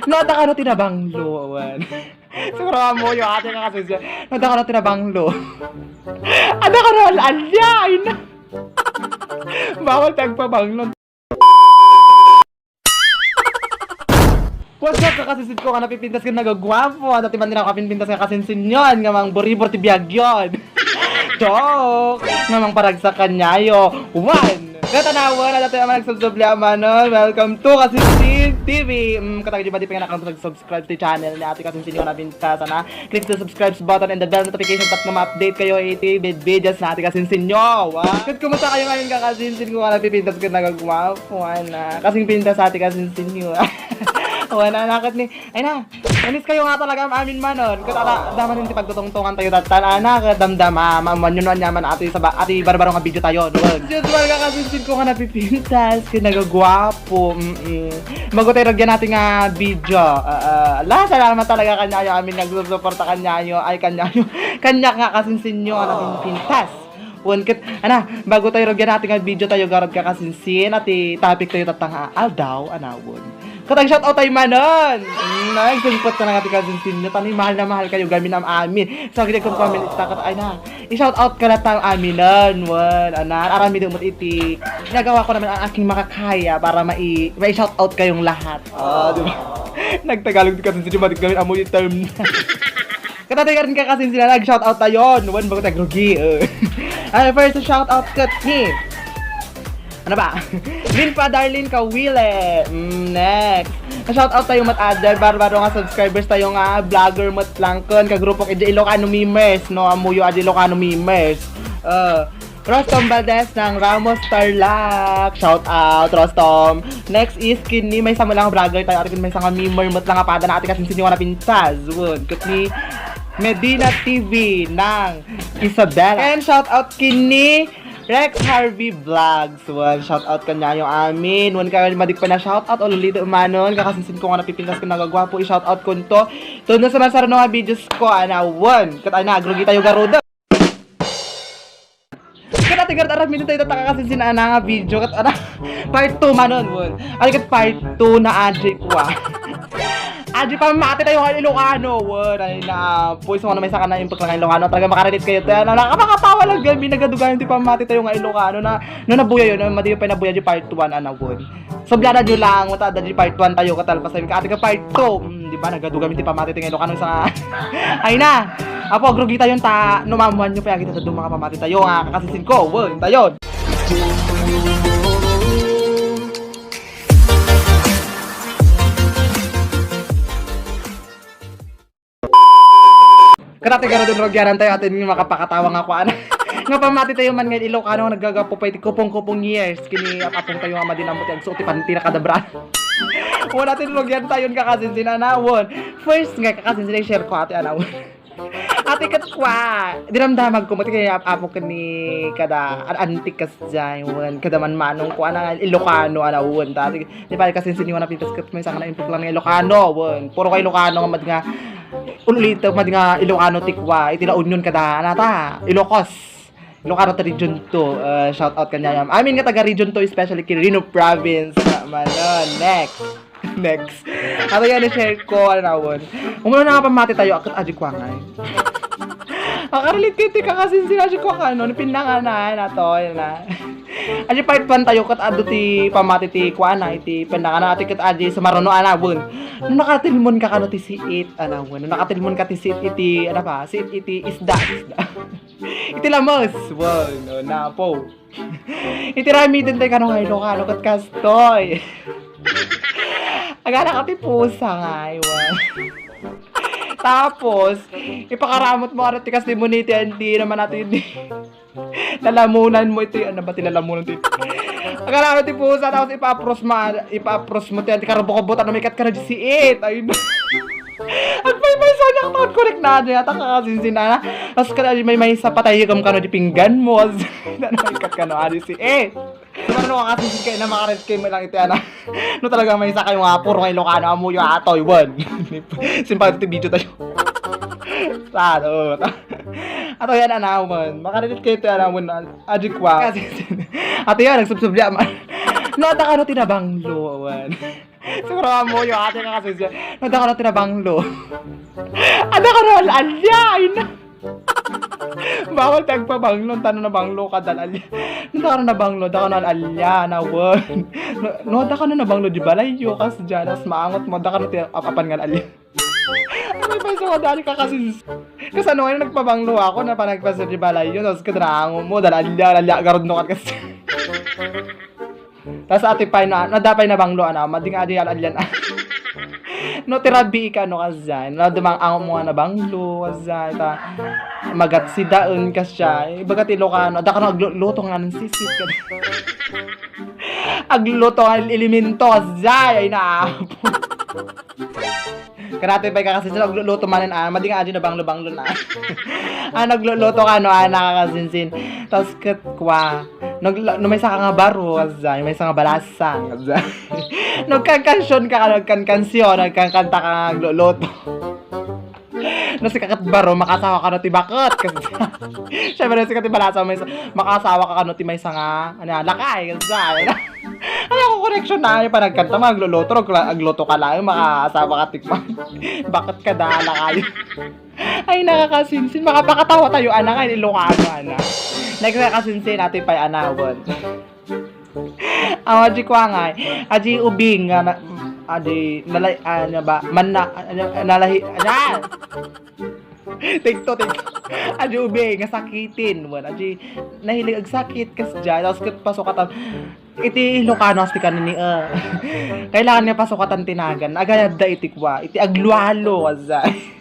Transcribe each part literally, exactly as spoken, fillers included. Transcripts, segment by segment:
No, adda kano ti nabanglo, awan. Siguro ammoyo, ati, kakasinsian. No, adda kano ti nabanglo. Adda kano al-, alya, ay na. Bawal ti agpabanglo. What's up, kakasinsinko nga napipintas ken nagagwapo? Adda ti man tinako a pinpintas nga kasinsinyon nga mangburibur ti biagyon. Joke! Nga mangparagsak kaniayo. One! Katanawan, adda tayo mga nagsubsubli a manon. Welcome to Kasinsin T V. Mm, katagdi ba di pa nga nakasubscribe ti channel ni Ate Kasinsin nga napintas, ana? Click the subscribe button and the bell notification tapno ma-update kayo iti vid-, videos na Ate Kasinsin nyo. Wa? Ket kumusta kayo ngayon, kakasinsin ko nga napipintas ket nagagwapo, ana? Kasing pintas Ate Kasinsin nyo. Wana, nakat ni, ay na, na-miss kayo nga talaga amin manon. Ket ala, daman ti pagtutungtungan tayo tattan, ana, ket damdama, maammuan yo no aniaman ati sa ba-, ati barbaro nga video tayo, duwag. As usual, kakasinsin ko nga napipintas, ket nagagwapo, mm-mm. Bago tayo ragyan ati nga video, ah, ah, ala, salamat talaga kaniayo amin nga agsusuporta kaniayo, ay, kaniayo, kaniak nga kasinsin nyo nga napipintas. Wen ket, ana, bago tayo ragyan ati nga video tayo garud kakasinsin, ati topic tayo tatta nga aldaw, ana, wen. Ket ag-shoutout tayo manon. Mm, ay, sungpet na nga ti kasinsin nyo, tani mahal na mahal kayo gamin am-amin. So, agdi agpamamili ta ket, ay na, i-shoutout ka na tam-aminan, wen, ana, aramid met iti. Ginagawa ko naman ang aking makakaya para mai-, mai-shoutout kayong lahat. Ah, di ba? Nagtagalog ti kasinsin nyo, matik gamin, amo yung term na. Ket ati nga rin kakasinsinan, nag-shoutout tayo. Nuan, bago tayo rugi, eh. Ay, first shoutout ket ni, ano ba? Linfa Darlene Kawile. Mm, next. Shoutout tayo met adda barbaro nga subscribers tayo nga vlogger met lang ken kagrupok iti Ilocano Memers, no? Ammoyo a di Ilocano Memers. Eh, Rostom Valdez ng Ramos Tarlac. Shout out, Rostom. Next is ken ni maysa met lang vlogger tayo, ati ken maysa nga memer met lang a pada na ati kasinsin nyo nga napintas. Wen, ket ni Medina T V ng Isabela. And shout out ken ni Rex Harvey Vlogs. Wen, shout out kaniayo amin. Wen, kaya madik pa na shout out, ululito manon. Kakasinsin ko nga napipintas ken nagagwapo, i-shout out ko nto. Tuno sa mansarno nga videos ko, ana, wen. Ket ay na, agrugi tayo garuda. Ket ati garud aramid tayo tatta kakasinsin ana nga video. Ket ana, part two manon, wen. Ay, ket part two na, adi kwa. Adi pamati tayo nga Ilocano, wen. Ay na, pues, ano, maysa ka na impek lang nga Ilocano. Talaga makarelate kayo tayo. Na, nakapakatawa lang gamin, nagadugayan ti pamati tayo nga Ilocano na, no, nabuya yun, no, madi pa nabuya di part one, ana, wen. Sublada nyo lang, ta, adda di part one tayo, katalpasan ka, ati ka part two. Mm, di ba, nagadugamin ti pamati tayo nga Ilocano sa, ay na. Apo, agrugi tayo, ta, no, maammuan nyo pa, agita sa dumang pamati tayo, nga, kakasinsin ko, wen, tayo. Ket ati garud rugyanan tayo, ati nga makapakatawa nga kuan. Nga pamati tayo man nga Ilocano nga naggagapu pa iti kupong-kupong years. Ken ni apapong tayo nga madi na ammo ti agsuot ti panti na kadabra. Wen, ati rugyan tayo nga kakasinsin, ana, wen. First nga kakasinsin, i-share ko, ati, ana, wen. Ati ket kua, dinamdamag ko met ken ni ap-, apo ken ni kada an-, antik kasdiay, wen, kada manmanong ko, ana, nga Ilocano, ana, wen, ta, ati, di ba, kasinsin nyo nga napintas ket maysa nga naimpek lang nga Ilocano, wen, puro ka Ilocano nga madi nga, ululito, madi nga Ilocano ti kua, iti La Union kada, ana ta, Ilocos. Ilocano ta Region two, eh, shout out kaniayo. I mean nga taga Region two, especially ken Reno Province. Manon, next. Next. Ati yan, i-share ko, ana, wen. Umuna na nga pamati tayo, ket adi kua ngay. Makarelate kayo ti kakasinsin, adi kua kano, ni pindanganan, ato, yan na. Adi part one tayo, ket adu ti pamati ti kuana, iti pindanganan, ati ket adi sumaruno, ana, wen. No nakatilmon ka kano ti siit, ana, wen. No nakatilmon ka ti siit iti, ana ba, siit iti isda, isda. Iti lames, wen, o, napo. Iti ramiden tayo kano nga Ilocano ket kastoy. Agana ka ti pusa nga, iwan. Tapos, ipakaramot mo, ano, ti kas ti muniti, hindi naman natin, hindi. Lalamunan mo ito, ano ba, ti lalamunan ti. Agana ka ti pusa, tapos ipa-apros mo, ipa-apros mo, ti, anti karubukubot, ano, may kat ka na di siit. Ayun. Agpaypayso niya, katawan ko, rek na, adi, ata kakasinsin na, na. Tapos ka na, may, may sa patay, kam ka na di pinggan mo. Ano, ikat ka na, adi, si, eh. Ano, kakasinsin kayo na makarit kayo mo lang iti, ana. No, talaga may isa kayo nga, puro nga Ilocano, amuyo, atoy, wen. Simpal iti video tayo. Sa, ano, ta-, ato yan, ana, wen. Makarit kayo iti, ana, wen, adi kwa. Kakasinsin. Ato yan, nagsubsubli, ama. No, ata ka, no, tinabanglo, wen. Siguro ammoyo, ati, kakasinsin. No, dakano ti nabanglo. Adda kano al-alia, ay na. Bawal ti agpabanglo, tano nabanglo ka dal-alia. No, dakano nabanglo, dakano al-alia, nawen. No, no, dakano nabanglo, di balayyo, kas dyan, as maangot mo, dakano ti ap-apan nga al-alia. Ano ba yung sa dali ka kasi? Kasi ano ngayon, nagpabanglo ako, na pa nagpasir di balayyo, tapos kadrango mo, dal-alia, al-alia, garod no, kasi. Tas ati pay na, nadda pay nabanglo, ana, mading adi al-alian. No, ti rabii ka, no, kasjay. No, dumang-, ango mo nga nabanglo, kasjay. Ta, magat sidaen, kasjay. Ibaga ti Ilocano, adda kano agluto nga sisit, kasjay. Agluto nga elemento, kasjay. Ay, naapo. Karati pay kakasinsin, agluluto manen, ah, mading adi nabanglo-banglo na. Ah, nagluluto ka, no, ah, nakakasinsin. Tapos ket kwa, nag-, no, maysa ka nga baro, kasjay, maysa nga balasang, kasjay. Nagkankansion ka, nagkankansion, nagkankanta ka nga agluluto. No, sika ket baro, makasawa kano ti baket, kasjay. Siyempre, sika ti balasang, maysa, makasawa ka kano ti maysa nga, ano, lakay, kasjay. Ay, ako, correction na, ay, pa nagkanta, magluluto, agla-, agluto ka lang, makaasawa ka tikman. Baket ka, dala kayo. Ay, nakakasinsin. Makapakatawa tayo, anak, ay, Ilocano, anak. Next, nakakasinsin, ati pay, anawan. Aw, adi kwa nga, adi ubing, nga na, adi, nalay, ano ba, manna, ano, nalahi, ah! Take two, take two. Adi ubing, nga sakitin, wen, adi, nahilig agsakit, kasjay, tapos ket pasukatan, iti Ilocano, asti kanini, ah. Kailangan nga pasukatan ti nagan, agayadda iti kwa, iti aglualo, kasjay.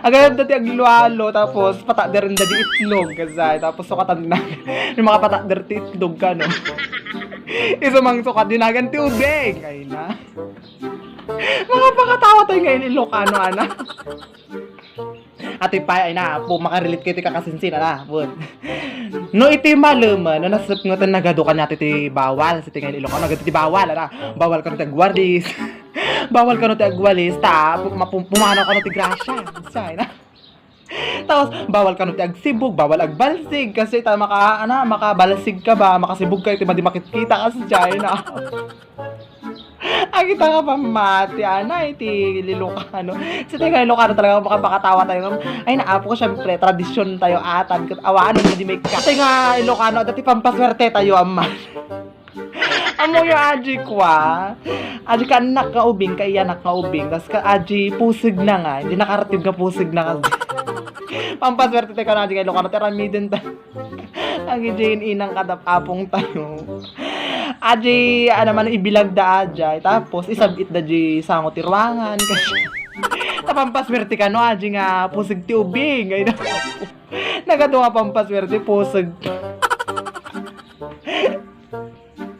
Agayadda ti aglualo, tapos patakderenda di itlog, kasjay. Tapos sukatan na, yung makapatakder ti itlog ka, no? Isu mangsukat di nagan ti ubing. Ay na. Makapakatawa tayo ngayon, Ilocano, ana. Ati pay, ay na, po, makarelate kayo ti kakasinsin, ana, po. No, iti malem, no, nasep nga ti nagadu kaniato ti bawal, sa tingay Ilocano, nagadu ti bawal, ana. Bawal kano ti agwalis. Bawal kano ti agwalis, ta, pu-, mapu-, pumanaw kano ti grasya. Say na. Tapos, bawal kano ti agsibog, bawal agbalsig, kasi ta maka, ana, makabalsig ka ba, makasibog ka, iti madi makitkita, kasi say na. Agita nga pammati, ana, iti Ilocano. Sa tingay Ilocano talaga, makapakatawa tayo. Ay, naapo ko, syempre, tradisyon tayo, atan, ket awan, madi may ka. Sa tingay Ilocano, dati pampaswerte tayo, amman. Ammoyo, adi kwa. Adi ka anak nga ubing, kaiyanak nga ubing. Kas ka adi puseg na nga. Di nakaratib nga puseg na kasi. Pampaswerte tayo kano, adi nga Ilocano, ti aramiden ta. Ang adi in-inang kadap-apong tayo. Adi, ano man, ibilagda adi. Tapos, isab-itda di sango ti ruangan. Kasi, ta pampaswerte kano, adi nga puseg ti ubing. Ay, na. Nagadu nga pampaswerte, puseg.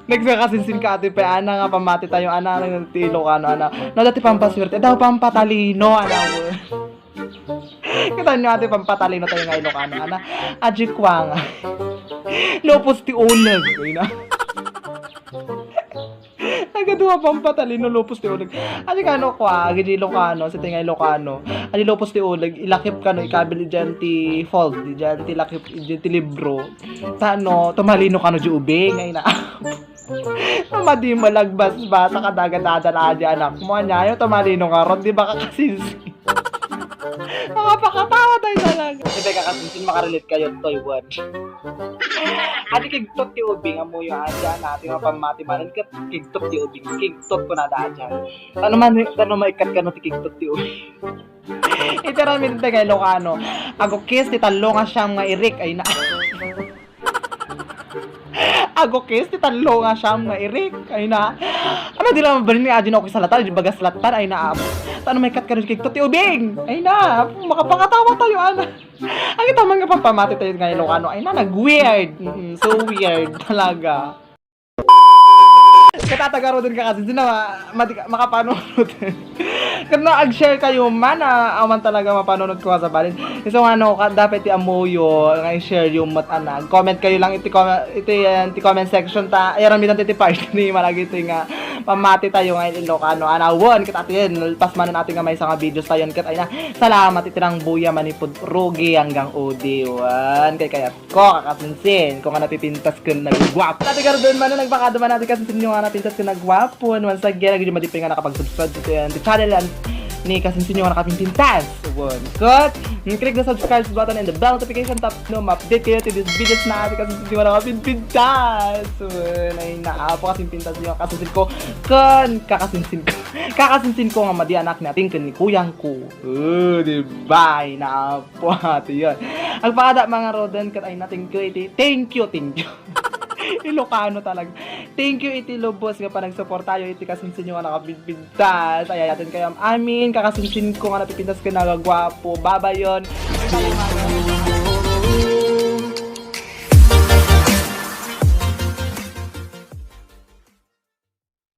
Next nga kasinsin ka, ati pay, ana, nga pammati tayo, ana, ti Ilocano, ana. No, dati pampaswerte, daw pampatalino, ana. Kita nyo, ati, pampatalino tayo nga Ilocano, ana. Adi kwa nga. Lupos ti uleg, ay na. Nagadu nga pampatalino, lupos ti uleg. Adi kano kwa, agidi Ilocano, sa tingay Ilocano. Adi lupos ti uleg, ilakip kano, ikabil idian ti fold, idian ti lakip, idian ti libro. Tano, tumalino kano di ubing, ay na. Madi mo lagbasbasa ka dagadadala di anak mo, anya, ayo, tumalino nga ron, di ba kakasinsin? Makapakatawa tayo talaga. Kasi kakasinsin, makarelate kayo, Toy One. Adi kigtot ti ubing, amuyo, adi, ana, ati nga pammati, manen, ket kigtot ti ubing, kigtot ko na da, adi. Tano man, tano maikkat kano ti kigtot ti ubing. Iti aramid ti Ilocano. Agukis ti tallo nga siam nga irik, ay na. Agukis ti tallo nga siam nga irik, ay na. Ano, di lang mabalin nga adi na ukis sa latan, di bagas latan, ay na. Tano maikkat kano kigtot ti ubing, ay na. Makapakatawa tayo, ana. Ang itaman nga pampamati tayo nga Ilocano, ay na, nag-weird. Mm, so weird talaga. Katatagaruden ka kasi, sino, ah, madi-, makapanunod. Ket no, ag-share kayo man, ah, awan talaga mapanunod ko sa balin. Isu nga, no, ka-, dapat ti amuyo nga i-share yung mat-, ana. Comment kayo lang iti comment, iti, ah, iti comment section ta. Ay, aramidan ti, ti part ni malagi iti nga Pamati tayo ngayon, Ilocano. Ana, wen, ket atin, nalpas manen atin nga maysa nga videos tayo, ket ay na, salamat iti nang buya manipud rugi hanggang udi, wen, kay kayat ko, kakasinsin, ko nga napipintas ken nagguapo. Ati garden man, nagbakado man ati kasinsin nyo nga napintas ken nagguapo. And once again, agyo madipin nga nakapag-subscribe to the channel and ni kasinsin nyo nga nakapinpintas. Wen, ket, mm, click the subscribe button and the bell notification tap no ma-update kayo to these videos na ati kasinsin nyo nga nakapinpintas. Wen, ay naapo kasinpintas nyo, kasinsin ko, ken kakasinsin ko. Kakasinsin ko nga madi anak ni ating ken ni kuyang ko. Oh, di ba? Ay naapo ati yon. Agpakada mga roden ket ay na, thank you iti, thank you, thank you. Ilocano talaga. Thank you iti lubos nga panagsuportayo iti kasinsin nyo nga nakapinpintas. Ay, ayaten kayo amin. Kakasinsin ko nga napipintas ken nagguapo. Babayon.